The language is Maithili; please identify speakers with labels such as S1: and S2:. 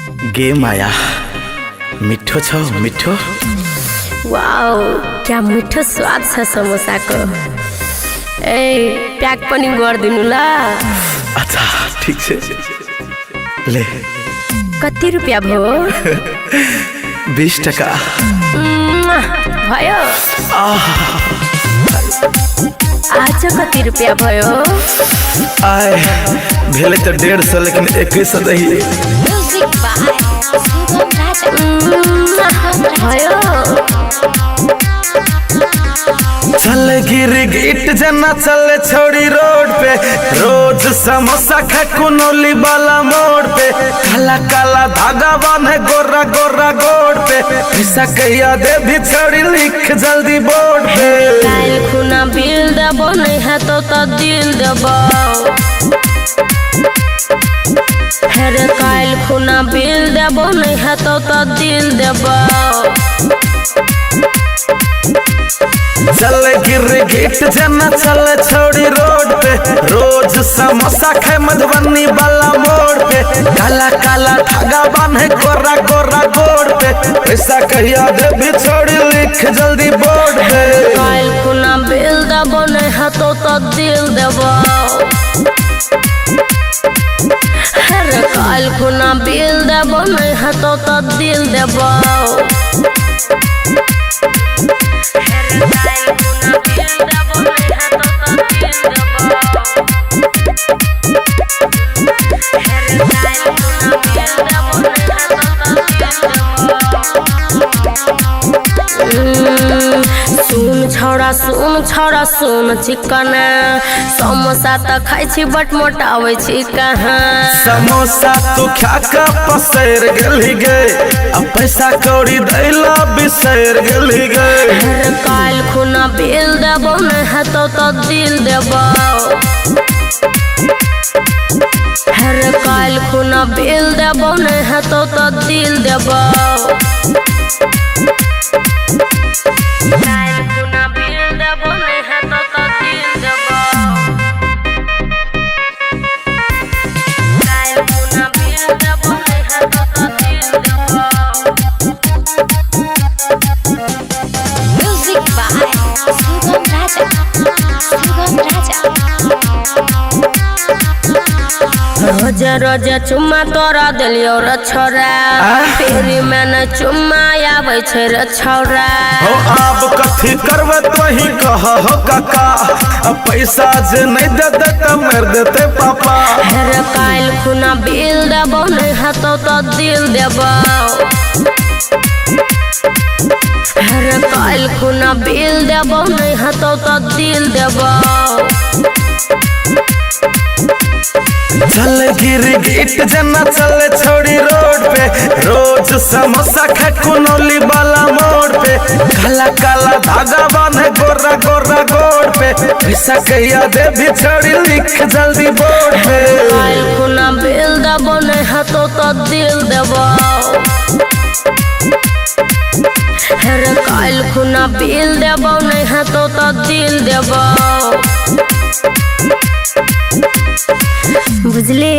S1: गे माया, मिठो छ मिठो।
S2: वाओ, क्या मिठो स्वाद छ समोसाको। ए प्याक पनि गरिदिनु ल।
S1: अच्छा ठीक छ, ले।
S2: कति रुपियाँ भयो?
S1: 20 टका।
S2: भयो। आज कति रुपियाँ भयो?
S1: आए भेले त 150, लेकिन 2100 दही।
S2: भयो।
S1: चल गिर गिट जना चल छोड़ी रोड पे, रोज समोसा खा कुनौली वाला मोड़ पे, काला काला धागा बांधे गोरा गोरा गोड़ पे, पैसा कहिया दे भी छोड़ी लिख जल्दी बोर्ड पे।
S2: काल्हि खुना बिल देबो नहीं हेतौ त दिल देबो। हेरे काल्हि खुना बिल देबो नहीं हेतौ त दिल देबो।
S1: चल गिर गिट जना चल छोड़ी रोड पे, रोज समोसा खाए मधुबनी वाला मोड़ पे, काला काला धागा बांधे गोरा गोरा गोड़ पे, पैसा कहिया दे भी छोड़ी लिख जल्दी बोर्ड पे।
S2: काल्हि खुना बिल देबो नहीं हेतौ त दिल देबो। हेरे काल्हि खुना बिल देबो नहीं हेतौ त दिल देबो। सुन छौड़ा सुन छौड़ा सुन चिकना, समोसा त खाइ छी बट मोटाबै छी कहाँ।
S1: समोसा तू खा के पसैर गेली गे, आ पैसा कौड़ी दैला बिसैर गेली गे।
S2: हेरे काल्हि खुना बिल देबो नहीं हेतौ त दिल देबो। हेरे काल्हि खुना बिल देबो नहीं हेतौ त दिल देबो। काल्हि खुना बिल देबो नहीं हेतौ त दिल देबो। काल्हि खुना बिल देबो नहीं हेतौ त दिल देबो।
S3: Music by Sugam Raja. Sugam Raja.
S2: रोजे रोजे चुम्मा तोरा देलियौ रे छौड़ा, फेरी में न चुम्मा आबै छै रे छौड़ा।
S1: हो आब कथी करबै तोही कह हो काका, आ पैसा जे नहीं देते त मार देते पापा।
S2: हेरे काल्हि खुना बिल देबो नहीं हेतौ त दिल देबो। हेरे काल्हि खुना बिल देबो नहीं हेतौ त दिल देबो।
S1: चल गिर गिट जना चल छोड़ी रोड पे, रोज समोसा खा कुनौली वाला मोड़ पे, काला काला धागा बांधे गोरा गोरा गोड़ पे, पैसा कहिया दे भी छोड़ी लिख जल्दी बोर्ड पे।
S2: काल्हि खुना बिल देबो नहीं हेतौ त दिल देबो। हेरे काल्हि खुना बिल देबो नहीं हेतौ त दिल देबो। बुझली?